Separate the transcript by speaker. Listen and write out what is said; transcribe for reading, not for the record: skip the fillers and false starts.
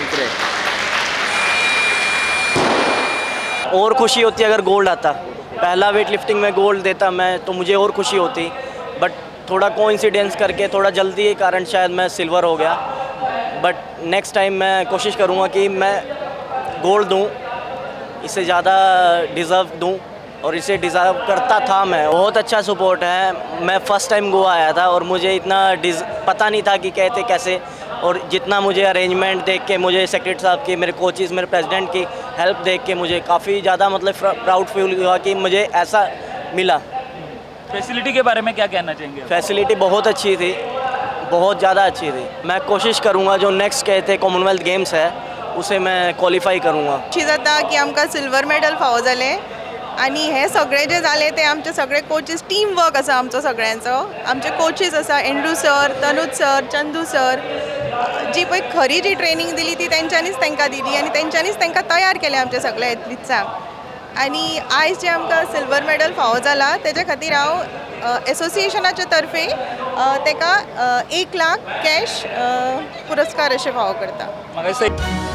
Speaker 1: दुसरे.
Speaker 2: और खुशी होती अगर गोल्ड आता. पहला वेट लिफ्टिंग में गोल्ड देता मैं तो मुझे और खुशी होती, बट थोड़ा कोइंसिडेंस करके, थोड़ा जल्दी के कारण शायद मैं सिल्वर हो गया. बट नेक्स्ट टाइम मैं कोशिश करूँगा कि मैं गोल्ड दूँ, इससे ज़्यादा डिज़र्व दूँ और इसे डिज़र्व करता था मैं. बहुत अच्छा सपोर्ट है. मैं फ़र्स्ट टाइम गोवा आया था और मुझे इतना डिज पता नहीं था कि कहते कैसे, और जितना मुझे अरेंजमेंट देख के, मुझे सेक्रेटरी साहब की, मेरे कोचेज़, मेरे प्रेसिडेंट की हेल्प देख के मुझे काफ़ी ज़्यादा मतलब प्राउड फील हुआ कि मुझे ऐसा मिला.
Speaker 3: फैसिलिटी के बारे में क्या कहना चाहेंगे आप?
Speaker 2: फैसिलिटी बहुत अच्छी थी, बहुत ज़्यादा अच्छी थी. मैं कोशिश करूँगा जो नेक्स्ट कहते कॉमनवेल्थ गेम्स है, उसे मैं क्वालिफाई करूँगा.
Speaker 4: खुशी जाता की आमकां सिल्वर मेडल फावो जालें आनी हें सगळें जें जालें तें आमचे सगळे कोचीस, टीम वर्क आसा आमचो सगळ्यांचो. आमचे कोचीस आसा Andrew sir, Tanuj sir, Chandu sir. जी पळय खरी जी ट्रेनींग दिली ती तेंच्यांनीच तांकां दिली आनी तेंच्यांनीच तांकां तयार केलें आमच्या सगळ्या एथलिट्सांक. आनी आयज जें आमकां सिल्वर मेडल फावो जाला तेज्या खातीर हांव एसोसिएशनाच्या तर्फे ताका 1 लाख कॅश पुरस्कार अशें फावो करता.
Speaker 3: म्हाका दिसता.